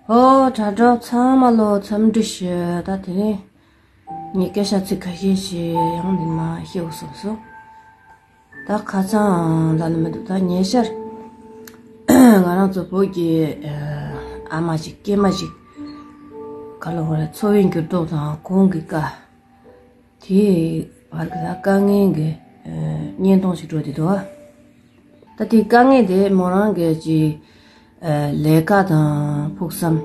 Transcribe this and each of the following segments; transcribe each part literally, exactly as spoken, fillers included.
ཨོ། དྲ་གྲོགས་ཚང་མ་ལོ་འཚམས་འདྲི་ཞུ། ད་དེ་རིང་ངས་སྐད་ཆ་ཚིག་ཁ་ཤས་ཤིག་ཡང་འདི་མ་བཤད་དགོས་བསམ་སོང་། ད་ཁ་སང་ལ་ནི་མི་འདུག་ད་ཉེ་ཆར་ང་རང་ཚོ་བོད་ཀྱི་ཨ་མ་ཞིག་སྐྱེས་མ་ཞིག་ག་ལ་བར་འཚོ་བའི་འགྱུར་ལྡོག་དང་གོང་གི་བཀའ་དེའི་བར་གྱི་ད་དཀའ་ངལ་གྱི་ཨ་བརྙན་ཐུང་ཞིག་འགྲོ་བསྡད་འདུག་ད་དེའི་དཀའ་ངལ་དེ་མོ་རང་གི་ཅིག་ཨ་ལས་ཀ་དང་ཕུགས་བསམ།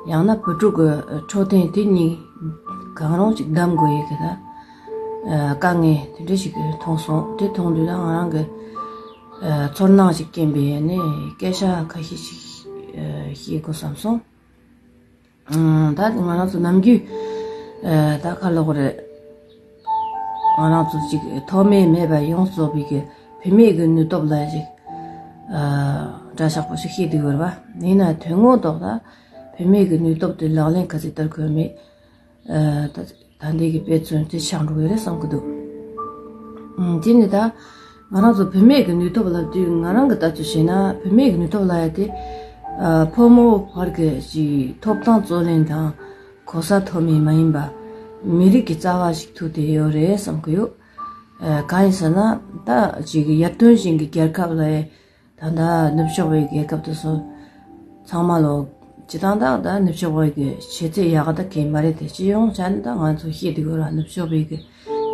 ཡང་ན་བུ་ཕྲུག་གི་འཕྲོད་བསྟེན། དེ་གཉིས་གང་རུང་ཅིག་གདམ་དགོས་ཡས་ཀྱི་ད་ཨ་དཀའ་ངལ་དེ་འདྲ་ཞིག་མཐོང་སོང་། དེ་མཐོང་དུས་ད་ང་རང་གི་ཨ་ཚོར་སྣང་ཞིག་སྐྱེས་པས་ནས་སྐད་ཆ་ཁ་ཤས་ཤིག་ཨ་བཤད་དགོས་བསམ་སོང་། ཨ་ད་ང་རང་ཚོ་ནམ་རྒྱུན་ཨ་ད་ག་ལབ་དགོས་རེད། ང་རང་ཚོ་ཅིག་ཐོག་མེད་མེད་པ་ཡོངས་རྫོགས་པའི་གི་བུད་མེད་ཀྱི་ནུས་སྟོབས་ལ་ཅིག་ཨ་འདྲ་ཆགས་པོ་ཞིག་བཤད་བསྡད་ཡོད་རེད་པ། ཡིན་ན་དོན་དངོས་ཐོག་ད་བུད་མེད་ཀྱི་ནུས་སྟོབས་དེ་ལག་ལེན་ག་ཚོད་བསྟར་དགོས་མེད། ཨ་ད་ད་འདི་གི་དཔེ་མཚོན་དེ་ཆགས་འགྲོ་གི་རེད་བསམ་གི་འདུག་ཨུམ། དེ་ནི་ད་ང་རང་ཚོ་བུད་མེད་ཀྱི་ནུས་སྟོབས་ལབ་དུས་ང་རང་གི་ལྟ་ཚུལ་བྱས་ན་བུད་མེད་ཀྱི་ནུས་སྟོབས་ལབ་ཡ་དེ་ཨ་ཕོ་མོ་བར་གྱི་ཅིག་ཐོབ་ཐང་རྩོད་ལེན་དང་གོ་ས་ཐོབ་མིན་མ་ཡིན་པ་མི་རིགས་ཀྱི་རྩ་བ་ཞིག་ཐུག་བསྡད་ཡོད་རེད་བསམ་གི་ཡོད། ཨ་གང་ཡིན་ཟེར་ན་ད་ཅིག་ཡར་ཐོན་ཅན་གྱི་རྒྱལ་ཁབ་ལ་ད་ལྟ་ནུབ་ཕྱོགས་པའི་རྒྱལ་ཁབ་དེ་ཚོ་ཚང་མ་ལོ་སྤྱི་བཏང་ད་ད་ནུབ་ཕྱོགས་པའི་གི་བྱེད་ཚད་ཡག་ག་ད་གི་མ་རེད་དེ། སྤྱི་ཡོངས་བྱས་ན་ད་ང་ཚོ་ཤེས་བསྡད་དགོས་ར། ནུབ་ཕྱོགས་པའི་གི་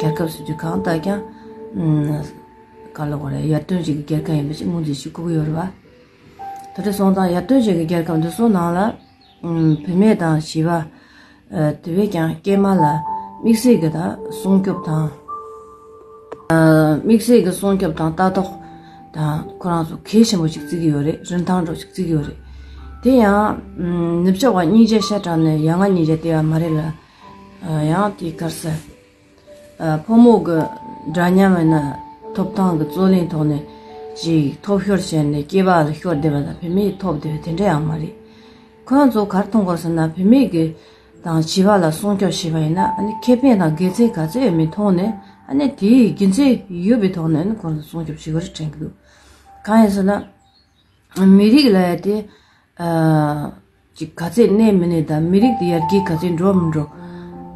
རྒྱལ་ཁབ་སུ་ཅིག་གང་ལྟར་ཀྱང་ཨུམ་ག་ལབ་དགོས་རེད། ཡར་ཐོན་ཅན་གྱི་རྒྱལ་ཁབ་ཡིན་པ་ཅིག་ངོས་འཛིན་ཞིག་དགོས་ཀྱི་ཡོད་རེད་པ། ད་དེ་སོང་ཙང་ཡར་ཐོན་ཅན་གྱི་རྒྱལ་ཁབ་འདི་ཚོ་ནང་ལ་ཨུམ་བུད་མེད་དང་བྱིས་པ་ཨ་དེ་བས་ཀྱང་སྐྱེས་མ་ལ་དམིགས་བསལ་གྱི་ད་སྲུང་སྐྱོབ་དང་། ཨ་དམིགས་བསལ་གྱི་སྲུང་སྐྱོབ་དང་ལྟ་རྟོག་དང་ཁོ་རང་ཚོ་གལ་ཆེན་པོ་ཞིག་བརྩི་གི་ཡོད་རེད། རིན་ཐང་འདྲ་ཞིག་བརྩི་གི་ཡོད་རེད། དེ་ཡང་ཨུམ་ནུབ་ཕྱོགས་པ་སྙིང་རྗེ་ཤ་དྲག་ནས་ཡ་ང་སྙིང་རྗེ་དེ་ཡང་མ་རེད་ལ། ཨ་ཡང་དེ་གར་ས་ཨ་ཕོ་མོ་གི་འདྲ་མཉམ་ཡིན་ན་ཐོབ་ཐང་གི་རྩོད་ལེན་ཐོག་ནས་ཅིག་ཐོབ་ཤོར་བྱས་ནས་སྐྱེས་པ་ལ་ཤོར་བསྡད་པ་དང་བུད་མེད་ཐོབ་བསྡད་པ་དེ་འདྲ་ཡང་མ་རེད། ཁོ་རང་ཚོ་ག་རེ་མཐོང་དགོས་ཟེར་ན་བུད་མེད་ཀྱི་དང་བྱིས་པ་ལ་སྲུང་སྐྱོབ་བྱས་པ་ཡིན་ན་ཨ་ནི་ཁེ་ཕན་དང་དགེ་མཚན་ག་ཚད་ཡོད་མེད་མཐོང་ནས་ཨ་ནི་དེའི་དགེ་མཚན་ཡོད་པའི་ཐོག་ནས་ཨ་ནི་ཁོ་རང་ཚོ་སྲུང་སྐྱོབ་བྱེད་དགོས་རེད་དྲན་གྱི་འདུག་གང་ཡིན་ཟེར་ན་མི་རིགས་ལབ་ཡ་དེ་ཨ་ཅིག་ག་ཚད་གནས་མི་གནས་དང་མི་རིགས་དེ་ཡར་རྒྱས་ག་ཚད་འགྲོ་མི་འགྲོ་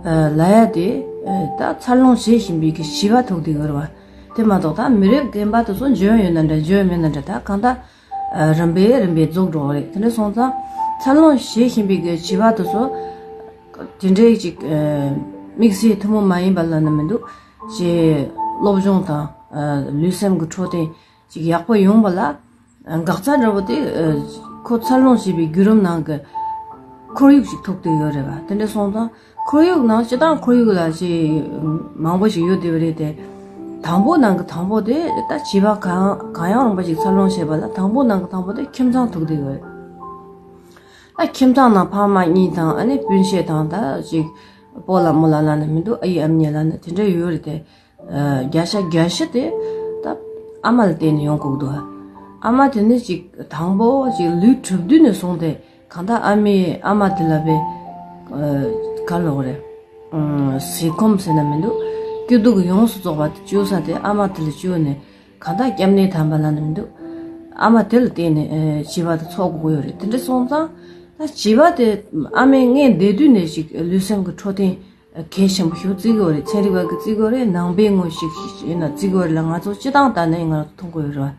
ཨ་ལབ་ཡ་དེ་ཨ་ད་འཚར་ལོངས་བྱེད་བཞིན་པའི་གི་བྱིས་པ་ཐུག་བསྡད་ཡོད་རེད་བ། དེ་མ་གཏོགས་ད་མི་རབས་རྒན་པ་དེ་ཚོ་འཇོན་ཡོད་ན་འདྲ་འཇོན་མེད་ན་འདྲ་ད་གང་ལྟར། ཨ་རིམ་པས་རིམ་པས་རྫོགས་འགྲོ་བ་རེད། དེ་འདྲ་སོང་ཙང་འཚར་ལོངས་བྱེད་བཞིན་པའི་གི་བྱིས་པ་དེ་ཚོ་དེ་འདྲའི་ཅིག་ཨ་དམིགས་བསལ་ཐུན་མོང་མ་ཡིན་པ་ལབ་ན་མི་འདུག་ཅེས་སློབ་སྦྱོང་དང་ཨ་ལུས་སེམས་ཀྱི་འཕྲོད་བསྟེན་ཅིག་ཡག་པོ་ཡོང་བ་ལ་ཨ་འགག་རྩ་འདྲ་བོ་དེ་ཨ་ཁོ་འཚར་ལོངས་བྱེད་པའི་བརྒྱུད་རིམ་ནང་གི་ཁོར་ཡུག་ཅིག་ཐུག་བསྡད་ཡོད་རེད་བ། དེ་འདྲ་སོང་ཙང་ཁོར་ཡུག་ནང་སྤྱི་བཏང་ཁོར་ཡུག་ལ་ཅིག་མང་པོ་ཞིག་ཡོད་བསྡད་པ་རེད་དེ། དང་པོ་ནང་གི་དང་པོ་དེ་ད་བྱིས་པ་གང་གང་ཡང་རུང་བ་ཞིག་འཚར་ལོངས་བྱེད་པ་ལ་དང་པོ་ནང་གི་དང་པོ་དེ་ཁྱིམ་ཚང་ཐུག་བསྡད་ཡོད་རེད། ད་ཁྱིམ་ཚང་ནང་ཕ་མ་གཉིས་དང་ཨ་ནི་སྤུན་མཆེད་དང་ད་ཅིག་སྤོ་ལགས་རྨོ་ལགས་ལབ་ན་མི་འདུག་ཨ་ཡེ་ཨ་མྱེས་ལབ་ན་དེ་འདྲ་ཡོད་རེད་དེ། ཨ་བརྒྱ་ཆ་བརྒྱད་ཅུ་དེ་ད་ཨ་མ་ལ་བརྟེན་ནས་ཡོང་གི་འདུག་ཨ་མ་དེ་ནི་ཅིག་དང་པོ་ཅིག་ལུས་གྲུབ་དུས་ནས་བཟུང་སྟེ་གང་ལྟར་ཨ་མས་ཨ་མ་དེ་ལ་བས་ཨ་ག་ལབ་དགོས་རེད། ཨ་ཟས་སྐོམ་ཟེར་ན་མི་འདུག་སྐྱིད་སྡུག་ཡོངས་སུ་རྫོགས་པ་དེ་བཅོལ་ས་དེ་ཨ་མ་དེ་ལ་བཅོལ་ནས་གང་ལྟར་སྐྱབས་གནས་དམ་པ་ལབ་ན་མི་འདུག་ཨ་མ་དེ་ལ་བརྟེན་ནས་ཨ་བྱིས་པ་དེ་འཚོ་དགོས་ཀྱི་ཡོད་རེད། དེ་འདྲ་སོང་ཙང་ད་བྱིས་པ་དེ་ཨ་མའི་མངལ་བསྡད་དུས་ནས་ཅིག་ལུས་སེམས་ཀྱི་འཕྲོད་བསྟེན་གལ་ཆེན་པོ་ཞིག་བརྩི་གི་ཡོད་རེད། ཚན་རིག་པ་གིས་བརྩི་གི་ཡོད་རེད། ནང་པའི་ངོས་ཤིག་ཡིན་ན་བརྩི་གི་ཡོད་རེད་ལ་ང་ཚོ་སྤྱི་བཏང་ལྟ་ནས་ང་རང་ཚོ་མཐོང་གི་ཡོད་རེད་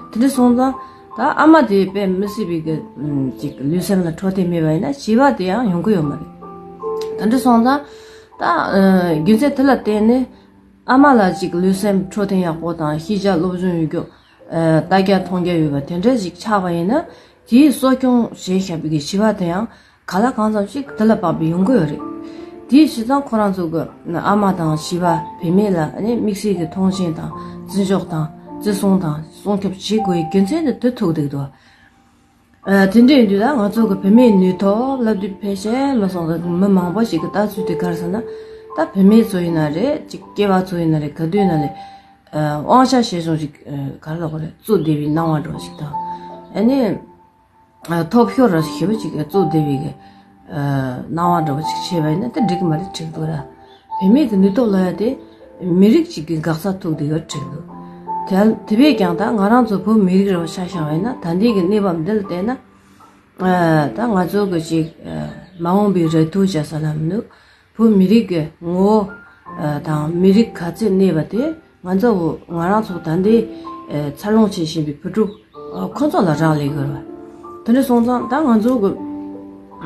བ། དེ་འདྲ་སོང་ཙང་ད་ཨ་མ་དེ་དཔེ་མི་སྲིད་པའི་གི་ཅིག་ལུས་སེམས་ལ་འཕྲོད་བསྟེན་མེད་པ་ཡིན་ན་བྱིས་པ་དེ་ཡང་ཡོང་གི་ཡོད་མ་རེད། དེ་འདྲ་སོང་ཙང་ད་རྒྱུ་མཚན་དེ་ལ་བརྟེན་ནས་ཨ་མ་ལ་ཅིག་ལུས་སེམས་འཕྲོད་བསྟེན་ཡག་པོ་དང་ཤེས་བྱ་སློབ་སྦྱོང་ཡོད་རྒྱུ་ལྟ་རྒྱ་མཐོང་རྒྱ་ཡོད་པ་དེ་འདྲ་ཞིག་ཆགས་པ་ཡིན་ན་དེའི་གསོ་སྐྱོང་བྱས་བཞག་པའི་གི་བྱིས་པ་དེ་ཡང་། གང་ལ་གང་འཚམ་ཞིག་དེ་ལ་དཔག་པའི་ཡོང་གི་ཡོད་རེད། དེའི་བྱས་ཙང་ཁོ་རང་ཚོ་གི་ཨ་མ་དང་བྱིས་པ་བུད་མེད་ལ་ནི་དམིགས་བསལ་གྱི་མཐོང་ཆེན་དང་བརྩི་འཇོག་དང་བརྩི་སྲུང་དང་སྲུང་སྐྱོབ་བྱེད་དགོས་པའི་རྒྱུ་མཚན་ནི་དེ་ཐུག་བསྡད་འདུག་ཨ་དེ་འདྲ་ཡིན་དུས་ད་ང་ཚོ་གི་བུད་མེད་ནུས་སྟོབས་ལབ་དུས་ཕལ་ཆེར་མ་སོང་ཙང་མི་མང་པོ་ཞིག་གི་ལྟ་ཚུལ་དེ་ག་རེ་ཟེར་ན། ད་བུད་མེད་ཚོ་ཡིན་ན་རེད་ཅིག་སྐྱེས་པ་ཚོ་ཡིན་ན་རེད་ག་དུས་ཡིན་ན་རེད། ཨ་དབང་ཆ་ཆེ་ཆུང་ཞིག་ཨ་ག་རེ་ལབ་དགོས་རེད་བཙུགས་བསྡད་པའི་སྣང་བ་འདྲ་བོ་ཞིག་དང་། ཨ་ནི། ཐོབ་ཤོར་ར་ཞེ་པོ་ཅིག་གཙོ་བདེ་བའི་གི་སྣང་བ་འདྲ་བོ་ཅིག་བྱས་པ་ཡིན་ན་དེ་འགྲིག་གི་མ་རེད་དྲན་གི་འདུག་ར། བུད་མེད་ཀྱི་ནུས་སྟོབས་ལབ་ཡ་དེ་མི་རིགས་གཅིག་གི་འགག་རྩ་ཐུག་བསྡད་ཡོད་དྲན་གི་འདུག་དེ་དེ་བས་ཀྱང་ད་ང་རང་ཚོ་བོད་མི་རིགས་ར་བ་ཆ་བཞག་པ་ཡིན་ན་ད་ལྟའི་གི་གནས་བབ་འདི་ལ་བལྟས་ན། ཨ་ད་ང་ཚོ་གི་ཅིག་ཨ་མ་འོངས་པའི་རེ་ལྟོས་བྱ་ས་ལ་མི་འདུག་བོད་མི་རིགས་ཀྱི་ངོ་བོ་ཨ་དང་མི་རིགས་ག་ཚད་གནས་པ་དེ་ང་ཚོ་ང་རང་ཚོ་ད་ལྟའི་ཨ་འཚར་ལོངས་བྱེད་བཞིན་པའི་བུ་ཕྲུག་ཨ་ཁོ་ཚོ་ལ་རག་ལས་དགོས་པ། དེ་འདྲ་སོང་ཙང་ད་ང་ཚོ་གི་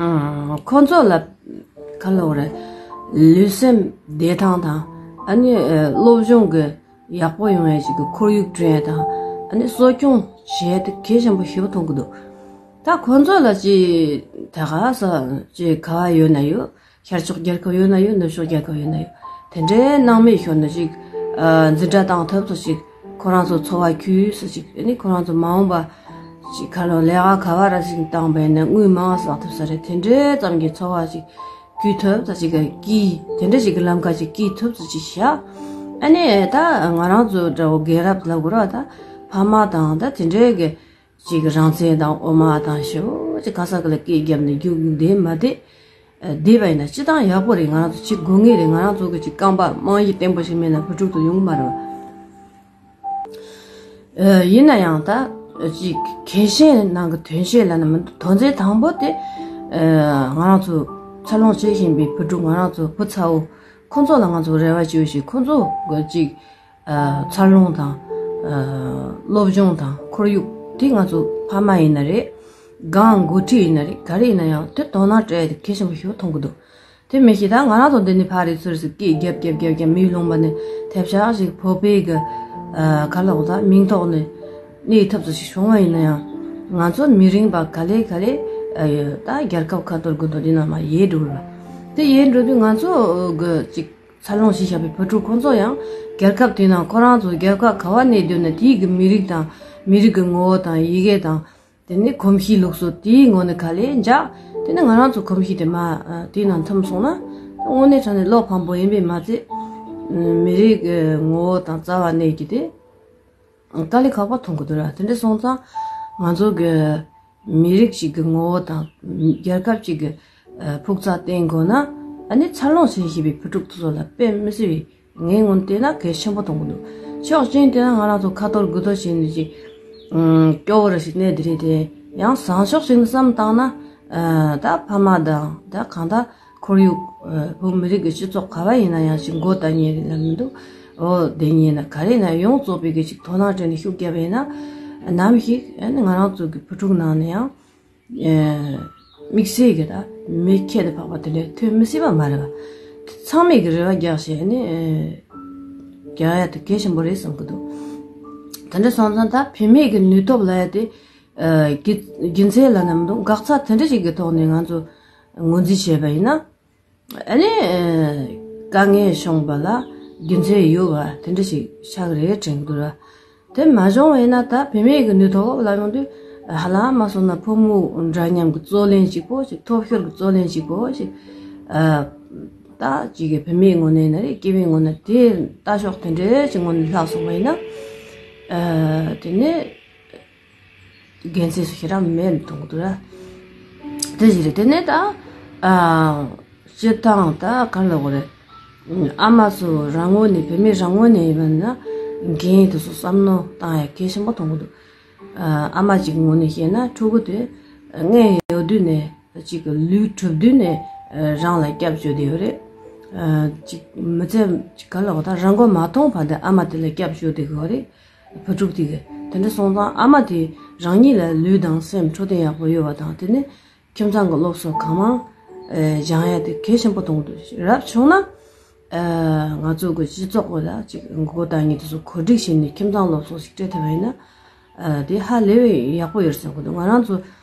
ཨ་ཁོ་ཚོ་ལ་ག་ལབ་དགོས་རེད། ལུས་སེམས་བདེ་ཐང་དང་ཨ་ནི་ཨ་སློབ་སྦྱོང་གི་ཡག་པོ་ཡོང་ཡས་ཅིག་གི་ཁོར་ཡུག་བསྐྲུན་ཡས་དང་ཨ་ནི་གསོ་སྐྱོང་བྱེད་ཡས་དེ་གལ་ཆེན་པོ་ཞེ་པོ་མཐོང་གི་འདུག་ད་ཁོ་ཚོ་ལ་ཅིག་ད་ག་ས་ཅིག་ག་བ་ཡོད་ན་ཡོད། ཤར་ཕྱོགས་རྒྱལ་ཁབ་ཡོད་ན་ཡོད། ནུབ་ཕྱོགས་རྒྱལ་ཁབ་ཡོད་ན་ཡོད། དེ་འདྲའི་སྣང་མེད་ཤོར་ནས་ཅིག་ཨ་འཛིན་གྲྭ་བཏང་ཐུབ་ཚོ་ཅིག་ཁོ་རང་ཚོ་འཚོ་བ་ཁྱུས་སུ་ཅིག་ཨ་ནི་ཁོ་རང་ཚོ་མ་འོངས་པ་ཅིག་ག་ལོ་ལས་ཀ་ག་བ་ར་ཅིག་བཏང་བས་ན་དངུལ་མང་བསགས་ཐུབ་ས་རེད། དེ་འདྲའི་ཙམ་གྱི་འཚོ་བ་ཅིག་ཁྱུས་ཐུབ་ཚོ་ཅིག་སྐྱིད་དེ་འདྲ་ཅིག་གི་ལམ་ཁ་ཅིག་སྐྱིད་ཐུབ་ཚོ་ཅིག་བྱ། ཨ་ནི་ད་ང་རང་ཚོ་འདྲ་བོ་རྒན་རབས་ལབ་དགོས་ར་ད་ཕ་མ་དང་ད་དེ་འདྲའི་གི་ཅིག་རང་བཙན་དང་འོ་མ་དང་ཞེ་པོ་ཅིག་ག་ས་ག་ལ་སྐད་བརྒྱབ་ནས་རྒྱུགས་བསྡད་མ་བསྡད། ཨ་བསྡད་པ་ཡིན་ན་སྤྱི་བཏང་ཡག་པོ་རེད། ང་རང་ཚོ་བྱེད་དགོས་ངེས་རེད། ང་རང་ཚོ་གི་ཅིག་རྐང་པ་རྨང་གཞི་བརྟན་པོ་ཞིག་མེད་ན་བུ་ཕྲུག་ཏུ་ཡོང་གི་མ་རེད་བ། ཨ་ཡིན་ན་ཡང་ད་ཅིག་གལ་ཆེན་ནང་གི་དོན་ཆེན་ལབ་ན་མི་འདུག་དོན་ཚན་དང་པོ་དེ་ཨ་ང་རང་ཚོ་འཚར་ལོངས་བྱེད་བཞིན་པའི་བུ་ཕྲུག་ང་རང་ཚོ་བུ་ཚ་བོ་ཁོ་ཚོ་ལ་ང་ཚོ་རེ་བ་བཅོལ་ཞིག་ཁོ་ཚོ་གི་ཅིག་ཨ་འཚར་ལོངས་དང་ཨ་སློབ་སྦྱོང་དང་ཁོར་ཡུག་དེ་ང་ཚོ་ཕ་མ་ཡིན་ན་རེད། སྒང་འགོ་ཁྲིད་ཡིན་ན་རེད། ག་རེ་ཡིན་ན་ཡང་དེ་དོ་སྣང་སྤྲད་ཡ་དེ་གལ་ཆེན་པོ་ཞིག་མཐོང་གི་འདུག་དེ་མི་ཤེས་ད་ང་རང་ཚོ་འདི་ནས་ཕར་རེད་ཚུར་ཟིག་སྐད་རྒྱབ་རྒྱབ་རྒྱབ་རྒྱབ་མིའི་ལུང་པ་ནས་ཐེབས་ཆག་ཞིག་ཕོ་པའི་གི་ཨ་ག་ལ་འོ་ད་མིང་ཐོག་ནས་གནས་ཐབས་ཚོ་ཞིག་བྱུང་བ་ཡིན་ན་ཡང་ང་ཚོ་མི་རིང་བ་ག་ལེ་ག་ལེ་ཨ་ཡོད་ད་རྒྱལ་ཁབ་ཁ་ཐོར་དགུ་ཐོར་འདི་ནང་མ་ཡལ་འགྲོ་ར། དེ་ཡལ་འགྲོ་དུས་ང་ཚོ་གི་ཅིག་འཚར་ལོངས་ཞིག་བྱ་བའི་བུ་ཕྲུག་ཁོང་ཚོ་ཡང་རྒྱལ་ཁབ་དེ་ནང་ཁོ་རང་ཚོ་རྒྱལ་ཁབ་ག་བ་གནས་སྡོད་ན་དེའི་གི་མི་རིགས་དང་མི་རིགས་ཀྱི་ངོ་བོ་དང་ཡི་གེ་དང་དེ་ནས་གོམས་གཤིས་ལུགས་སྲོལ་དེའི་ངོ་ནས་ག་ལེ་འཇགས། དེ་ནས་ང་རང་ཚོ་གོམས་གཤིས་དེ་མ་དེའི་ནང་འཐིམ་སོང་ན་དངོས་གནས་དྲང་གནས་བློ་ཕམ་པོ་ཡིན་པས་མ་ཚད་མི་རིགས་ཀྱི་ངོ་བོ་དང་རྩ་བ་གནས་ཀྱི་དེ་དཀའ་ལས་ཁག་པོ་མཐོང་གི་འདུག་ར། དེ་འདྲ་སོང་ཙང་ང་ཚོ་གི་མི་རིགས་ཤིག་གི་ངོ་བོ་དང་རྒྱལ་ཁབ་ཅིག་གི་ཨ་ཕུགས་རྩ་བརྟན་དགོས་ན་ཨ་ནི་འཚར་ལོངས་བྱེད་བཞིན་པའི་བུ་ཕྲུག་ཚོ་ལ་དཔེ་མི་སྲིད་པའི་ངའི་ངོས་ནས་བལྟས་ན་གལ་ཆེན་པོ་མཐོང་གི་འདུག་ཕྱོགས་གཅིག་བལྟས་ན་ང་རང་ཚོ་ཁ་ཐོར་དགུ་ཐོར་བྱས་ནས་ཅིག་ཨ་སྐྱོ་བོ་ར་ཞིག་གནས་འདི་རེད་དེ། ཡང་བཟང་ཕྱོགས་ཤིག་ནས་བསམ་བཏང་ན་ཨ་ད་ཕ་མ་དང་ད་གང་ལྟར་ཁོར་ཡུག་ཨ་བོད་མི་རིགས་ཀྱི་སྤྱི་ཚོགས་ག་བ་ཡིན་ན་ཡང་ཅིག་མགོ་བཏགས་མཁན་རེད་ལ་མི་འདུག་འོ་དེ་ཉིད་ན་ག་རེ་ན་ཡོངས་རྫོགས་པའི་གི་ཅིག་དོ་སྣང་སྤྲད་ནས་ཤུགས་བརྒྱབ་པ་ཡིན་ན་ནམ་ཞིག་ཨ་ནི་ང་རང་ཚོ་གི་བུ་ཕྲུག་ནང་ནས་ཡང་ཨ་དམིགས་བསལ་གྱི་ད་མི་ཁྱད་དུ་འཕགས་པ་དེ་འདྲ་ཐོན་མི་སྲིད་པ་མ་རེད་པ། ཚང་མས་གི་རེ་བ་རྒྱག་བྱས་ནས་ཨ་རྒྱག་ཡ་དེ་གལ་ཆེན་པོ་རེད་བསམ་གི་འདུག་དེ་འདྲ་སོང་ཙང་ད་བུད་མེད་ཀྱི་ནུས་སྟོབས་ལབ་ཡ་དེ་ཨ་རྒྱུ་རྒྱུ་མཚན་ལ་ནམ་འདུག་འགག་རྩ་དེ་འདྲ་ཞིག་གི་ཐོག་ནས་ང་ཚོ་ངོས་འཛིན་བྱས་པ་ཡིན་ན། ཨ་ནི་དཀའ་ངལ་བྱུང་བ་ལ་རྒྱུ་མཚན་ཡོད་པ་དེ་འདྲ་ཞིག་ཆགས་རེད་དྲན་གྱི་འདུག་ར། དེ་མ་བྱུང་བ་ཡིན་ན་ད་བུད་མེད་ཀྱི་ནུས་སྟོབས་ལ་ཡོང་དུས་ཧ་ལམ་མ་སོང་ན་ཕོ་མོ་འདྲ་མཉམ་གྱི་རྩོད་གླེང་གཅིག་པོ་ཞིག་ཐོབ་ཤོར་གྱི་རྩོད་གླེང་གཅིག་པོ་ཞིག་ཨ་ད་ཅིག་གི་བུད་མེད་ངོས་ནས་ན་རེད། སྐྱེ་བའི་ངོས་ན་དེ་ལྟ་ཕྱོགས་དེ་འདྲའི་ཅིག་ངོས་ནས་ལྷག་སོང་བ་ཡིན་ན་ཨ་དེ་ནས། དགེ་མཚན་སུ་ཞིག་རང་མེད་མཐོང་གི་འདུག་ར། དེ་ཞིག་རེད། དེ་ནས་ད་ཨ་སྤྱིར་བཏང་ད་ག་རེ་ལབ་དགོས་རེད། ཨ་མ་ཚོ་རང་ངོས་ནས་བུད་མེད་རང་ངོས་ནས་ཡིན་པ་ན་འགན་དེ་ཚོ་བསམ་མནོ་བཏང་ཡ་གལ་ཆེན་པོ་མཐོང་གི་འདུག་ཨ་མ་གཅིག་གི་ངོས་ནས་བཤད་ན་ཕྲུ་གུ་དེ་མངལ་ཡོད་དུས་ནས་གཅིག་གི་ལུས་གྲུབ་དུས་ནས་རང་ལ་སྐྱབས་བཅོལ་བསྡད་ཡོད་རེད། གཅིག་མི་ཚེ་ག་རེ་ལབ་དགོས་ད་རང་མགོ་མ་ཐོན་བར་དུ་ཨ་མ་དེ་ལ་སྐྱབས་བཅོལ་བསྡད་ཀྱི་ཡོད་རེད། བུ་ཕྲུག་དེ་གི་དེ་འདྲ་སོང་ཙང་ཨ་མ་དེ་རང་ཉིད་ལ་ལུས་དང་སེམས་འཕྲོད་བསྟེན་ཡག་པོ་ཡོད་པ་དང་དེ་ནི་ཁྱིམ་ཚང་གི་སློབ་གསོ་གང་མང་ཨེ་སྦྱང་ཡ་དེ་གལ་ཆེན་པོ་མཐོང་གི་འདུག་རབ་བྱུང་ན་ཨེ་ང་ཚོ་གི་སྤྱི་ཚོགས་ཀྱི་ལ་ཅིག་མགོ་བཏགས་མཁན་དེ་ཚོ་གོ་སྒྲིག་བྱས་ནས་ཁྱིམ་ཚང་སློབ་གསོ་ཞིག་སྤྲད་ཐུབ་པ་ཡིན་ན་ཨེ་དེ་ཧ་ལས་པའི་ཡག་པོ་ཡོད་བསམ་གི་འདུག་ང་རང་ཚོ་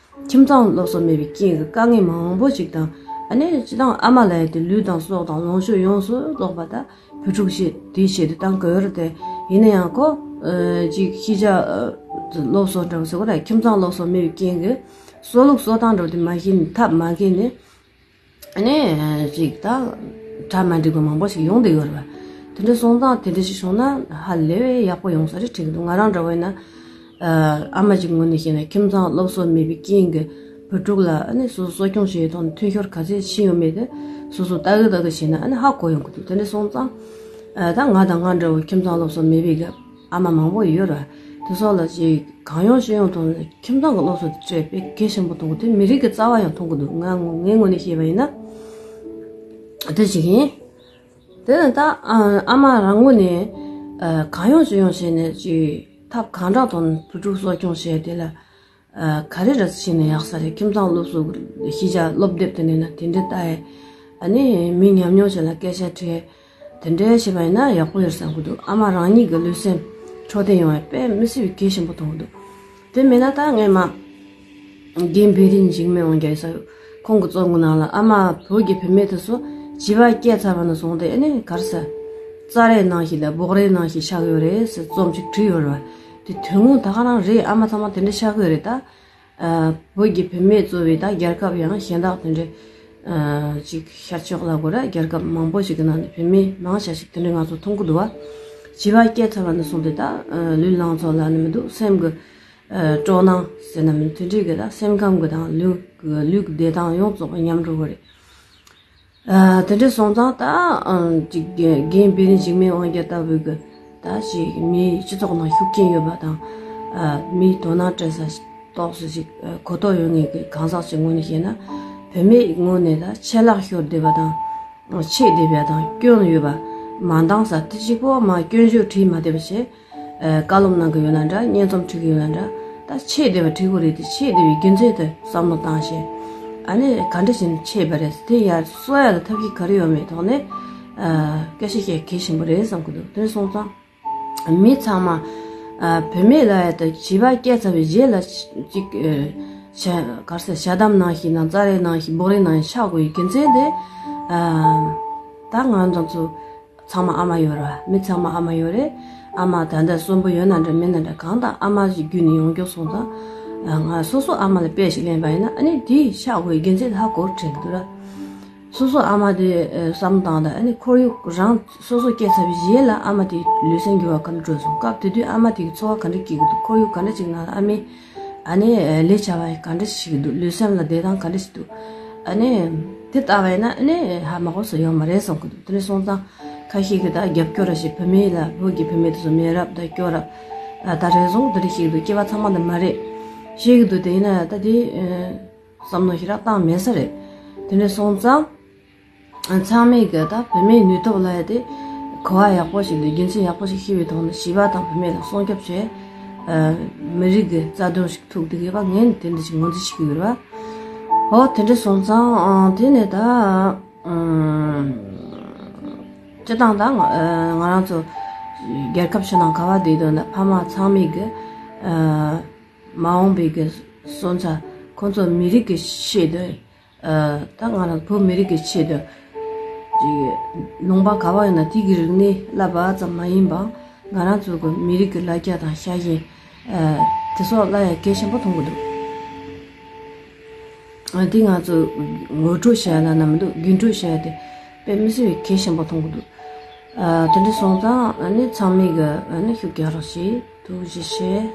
ཁྱིམ་ཚང་སློབ་གསོ་མེད་པའི་རྐྱེན་གྱིས་དཀའ་ངལ་མང་པོ་ཞིག་དང་ཨ་ནི་སྤྱི་བཏང་ཨ་མ་ལ་ཡ་དེ་ལུས་དང་སྲོག་དང་ལོངས་སྤྱོད་ཡོངས་སུ་རྫོགས་པ་དང་། བུ་ཕྲུག་ཤེས་དེ་ཤེས་དེ་བཏང་དགོས་རེད་དེ། ཡིན་ན་ཡང་ཁོ་ཨ་ཅིག་ཤེས་བྱ་ཨ་སློབ་གསོ་འདྲ་བོ་ཟེར་བ་རེད། ཁྱིམ་ཚང་སློབ་གསོ་མེད་པའི་རྐྱེན་གྱིས་གསོ་ལུགས་གསོ་སྟངས་འདྲ་བོ་དེ་མ་ཤེས་ནས་ཐབས་མ་མཁས་ནས་ཨ་ནི་ཅིག་ད་གྲ་མ་འགྲིག་པ་མང་པོ་ཞིག་ཡོང་བསྡད་ཡོད་རེད་པ། དེ་འདྲ་སོང་ཙང་དེ་འདྲ་ཞིག་བྱུང་ན་ཧ་ལས་པའི་ཡག་པོ་ཡོང་ས་རེད་དྲན་གྱི་འདུག་ང་རང་འདྲ་བོ་ཡིན་ན། ཨ་མ་གཅིག་ངོས་ནས་བཤད་ན་ཁྱིམ་ཚང་སློབ་གསོ་མེད་པའི་རྐྱེན་གྱིས་བུ་ཕྲུག་ལ་ཨ་ནི་སོ་སོ་གསོ་སྐྱོང་བྱེད་ཡུལ་ཐོག་ནས་འཐུས་ཤོར་ག་ཚད་ཕྱིན་ཡོད་མེད་དེ་སོ་སོ་ལྟ་གི་ལྟ་གི་བྱས་ན་ཨ་ནི་ཧ་གོ་ཡོང་གི་འདུག་དེ་འདྲ་སོང་ཙང་ཨ་ད་ང་དང་ང་འདྲ་བོ་ཁྱིམ་ཚང་སློབ་གསོ་མེད་པའི་གི་ཨ་མ་མང་པོ་ཡོད་ར། དེ་སོགས་ལ་ཅིག་གང་ཡོང་ཅི་ཡོང་ཐོག་ནས་ཁྱིམ་ཚང་གི་སློབ་གསོ་དེ་སྤྲད་པས་གལ་ཆེན་པོ་མཐོང་གི་འདུག་ང་ངོ་ངའི་ངོས་ནས་བཤད་པ་ཡིན་ན་དེ་ཞིག་ཡིན། དེ་ནས་ད་ཨ་མ་རང་ངོས་ནས་གང་ཡོང་ཅི་ཡོང་བྱས་ནས་ཅིག་ཐབས་གང་དྲག་ཐོག་ནས་བུ་ཕྲུག་གསོ་སྐྱོང་བྱས་དེ་ལ། ཨ། ག་རེ་རེད་ཟེར་ན་ཡག་ས་རེད། ཁྱིམ་ཚང་སློབ་གསོ་གི་ཤེས་བྱ་སློབ་དེབ་དེ་འདྲ་ན་དེ་འདྲ་ལྟ་ཡས། ཨ་ནི་མི་ཉམས་མྱོང་ཅན་ལ་སྐད་ཆ་དྲིས། དེ་འདྲ་བྱས་པ་ཡིན་ན་ཡག་པོ་ཡོད་བསམ་གི་འདུག་ཨ་མ་རང་ཉིད་ཀྱི་ལུས་སེམས་འཕྲོད་བསྟེན་ཡོང་བའི་དཔེ་མི་སྲིད་པའི་གལ་ཆེན་པོ་མཐོང་གི་འདུག་དེ་མིན་ན་ད་ངས་མ། རྒན་བེ་རི་འཇིགས་མེད་དབང་རྒྱལ་ཟེར་ཁོང་གི་རྩོམ་གི་ནང་ལ་ཨ་མ་བོད་ཀྱི་བུད་མེད་དེ་ཚོ་བྱིས་པ་སྐྱེས་ཚར་བ་ནས་བཟུང་སྟེ་ཨ་ནི་ག་རེ་ཟེར། རྩྭ་རའི་ནང་བཞིན་ལ་སྦོག་རའི་ནང་བཞིན་ཆགས་ཡོད་རེད་ཟེར་རྩོམ་ཅིག་བྲིས་ཡོད་རེད་བ། དེ་དོན་དངོས་ད་ག་རང་རེད། ཨ་མ་ཚང་མ་དེ་འདྲ་ཆགས་ཀྱི་ཡོད་རེད་ད། ཨ། བོད་ཀྱི་བུད་མེད་གཙོས་པའི་ད་རྒྱལ་ཁབ་ཡང་གཞན་དག་དེ་འདྲ། ཨ། ཅིག་ཤར་ཕྱོགས་ལ་གོ་ར་རྒྱལ་ཁབ་མང་པོ་ཞིག་གི་ནང་ནས་བུད་མེད་མང་ཆེ་ཞིག་དེ་འདྲ་ང་ཚོ་མཐོང་གི་འདུག་བ། བྱིས་པ་སྐྱེས་ཚར་བ་ནས་བཟུང་སྟེ་ད་ལུས་ལང་ཚོ་ལ་ནི་མི་འདུག་སེམས་ཀྱི། ཨ། སྤྲོ་སྣང་ཟེར་ན་མི་དེ་འདྲའི་གི་ད་སེམས་ཁམས་ཀྱི་དང་ལུས་ཀྱི་ལུས་ཀྱི་བདེ་ཐང་ཡོངས་རྫོགས་ཉམས་འགྲོ་གི་རེད། ཨ། དེ་འདྲ་སོང་ཙང་ད་ཨ་ཅིག་རྒན་བེ་རི་འཇིགས་མེད་དབང་རྒྱལ་ལྟ་བུའི་གི་ད་ཅིག་མིའི་སྤྱི་ཚོགས་ནང་ཤུགས་རྐྱེན་ཡོད་པ་དང་། ཨ། མིའི་དོ་སྣང་སྤྲད་ས་ཏོག་ཙམ་ཅིག་གོ་རྟོགས་ཡོད་མཁན་གྱི་གང་ཟག་ཅིག་ངོས་ནས་བཤད་ན། བུད་མེད་ངོས་ནས་ད་ཆད་ལྷག་ཤོར་བསྡད་པ་དང་། ཆད་བསྡད་པ་དང་སྐྱོན་ཡོད་པ་མ་འདང་ས་དེ་གཅིག་པོ་མ་སྐྱོན་བརྗོད་བྲིས་མ་བསྡད་པ་བྱས། ཨ། བཀའ་སློབ་གནང་གི་ཡོད་ན་འདྲ། སྙན་རྩོམ་བྲིས་གི་ཡོད་ན་འདྲ། ད་ཆད་བསྡད་པ་བྲིས་དགོས་རེད་དེ། ཆད་བསྡད་པའི་རྒྱུ་མཚན་དེ་བསམ་བློ་བཏང་བྱས། ཨ་ནི་ག་འདྲ་བྱས་ནས་ཆད་པ་རེད་དེ་ཡར་གསོ་ཡ་ལ་ཐབས་ཤེས་ག་རེ་ཡོད་མེད་ཐོག་ནས། ཨ། སྐད་ཆ་བཤད་གལ་ཆེན་པོ་རེད་བསམ་གི་འདུག་དེ་སོང་ཙང་། མི་ཚང་མ། ཨ། བུད་མེད་ལ་ཡ་ད་བྱིས་པ་སྐྱེས་ཚར་བའི་རྗེས་ལ་ཅིག་ཨ། ཞལ་ག་རེ་ཟེར། ཞལ་གདམས་ནང་བཞིན་དང་རྩྭ་རའི་ནང་བཞིན་སྦོག་རའི་ནང་བཞིན་ཆགས་དགོས་ཡི་རྒྱུ་མཚན་དེ། ཨ། ད་ང་རང་ཚོ་ཚང་མ་ཨ་མ་ཡོད་རེད་བ། མི་ཚང་མ་ཨ་མ་ཡོད་རེད། ཨ་མ་ད་ལྟ་གསོན་པོ་ཡོད་ན་འདྲ་མེད་ན་འདྲ་གང་ལྟར་ཨ་མ་ཞིག་བརྒྱུད་ནས་ཡོང་རྒྱུ་སོང་ཙང་། ང་སོ་སོ་ཨ་མ་ལ་དཔེ་ཞིག་ལེན་པ་ཡིན་ན་ཨ་ནི་དེ་ཆགས་དགོས་ཡི་རྒྱུ་མཚན་དེ་ཧ་གོ་དྲན་གི་འདུག་ར། སོ་སོ་ཨ་མ་དེ་བསམ་བློ་བཏང་དང་ཨ་ནི་ཁོར་ཡུག་རང་སོ་སོ་སྐྱེས་ཚར་བའི་རྗེས་ལ་ཨ་མ་དེ་ལུས་སེམས་འགྱུར་བ་ག་འདྲ་འགྲོ་སོང་། སྐབས་དེ་དུས་ཨ་མ་དེ་གི་འཚོ་བ་ག་འདྲ་སྐྱེལ་གི་འདུག་ཁོར་ཡུག་ག་འདྲ་ཅིག་ནང་ལ་ཨ་མའི་ཨ་ནི་ལས་བྱ་བ་ག་འདྲ་ཞིག་འདུག་ལུས་སེམས་ལ་བདེ་ཐང་ག་འདྲ་ཞིག་འདུག་ཨ་ནི་དེ་ལྟ་བས་ན་ཨ་ནི་ཧ་མ་གོ་ས་ཡོད་མ་རེད་བསམ་གི་འདུག་དེ་འདྲ་སོང་ཙང་ཁ་ཤས་ཀྱིས་ད་རྒྱབ་སྐྱོར་ར་ཞིག་བུད་མེད་ལ་བོད་ཀྱི་བུད་མེད་དེ་ཚོ་མེད་རབས་ད་སྐྱོར་ར། ད་རེ་ཟུང་དེ་འདྲ་ཞིག་འདུག་སྐྱེ་བ་ཚང་མ་འདི་མ་རེད། ཞིག་འདུག་དེ་ཡིན་ན་ད་དེ་བསམ་མནོ་ཞིག་ར་བཏང་མེད་ས་རེད། དེ་འདྲ་སོང་ཙང་། ཚང་མས་གི་ད་བུད་མེད་ནུས་སྟོབས་ལ་ཡ་དེ་གོ་བ་ཡག་པོ་ཞིག་འདུག་རྒྱུ་མཚན་ཡག་པོ་ཞིག་ཤེས་པའི་ཐོག་ནས་བྱིས་པ་དང་བུད་མེད་ལ་སྲུང་སྐྱོབ་བྱས། ཨ། མི་རིགས་ཀྱི་རྩ་དོན་ཞིག་ཐུག་འདུག་ཡོད་པ་ངས་ནི་དེ་འདྲ་ཞིག་ངོས་འཛིན་བྱེད་ཀྱི་ཡོད་རེད་བ། འོ་དེ་འདྲ་སོང་ཙང་། ཨ། དེ་ནས་ད། ཨ། སྤྱི་བཏང་ད་ང་ཨ་ང་རང་ཚོ་རྒྱལ་ཁབ་ཕྱི་ནང་ག་བ་བསྡད་དོན་ད་ཕ་མ་ཚང་མས་གི། ཨ། མ་འོངས་པའི་གི་སོན་རྩ་ཁོང་ཚོ་མི་རིགས་ཀྱི་ཆེད་དུ། ཨ། ད་ང་རང་བོད་མི་རིགས་ཀྱི་ཆེད་དུ་ཅིག་ལུང་པ་ག་བ་ཡིན་ན་དེ་གི་རིག་གནས་བསླབ་པ་ཙམ་མ་ཡིན་པ་ང་རང་ཚོ་གི་མི་རིགས་ཀྱི་ལ་རྒྱ་དང་ཤ་ཞེན། ཨ། དེ་སོགས་བསླབ་ཡ་གལ་ཆེན་པོ་མཐོང་གི་འདུག་ཨ། དེ་ང་ཚོ་ངོ་སྤྲོད་བྱ་ཡ་ལ་ན་མི་འདུག་རྒྱུན་སྤྲོད་བྱ་ཡ་དེ་དཔེ་མི་སྲིད་པའི་གལ་ཆེན་པོ་མཐོང་གི་འདུག་ཨ། དེ་འདྲ་སོང་ཙང་ཨ་ནི་ཚང་མས་གི་ཨ་ནི་ཤུགས་རྒྱག་རོགས་བྱེད། ཐུགས་རྗེ་ཆེ།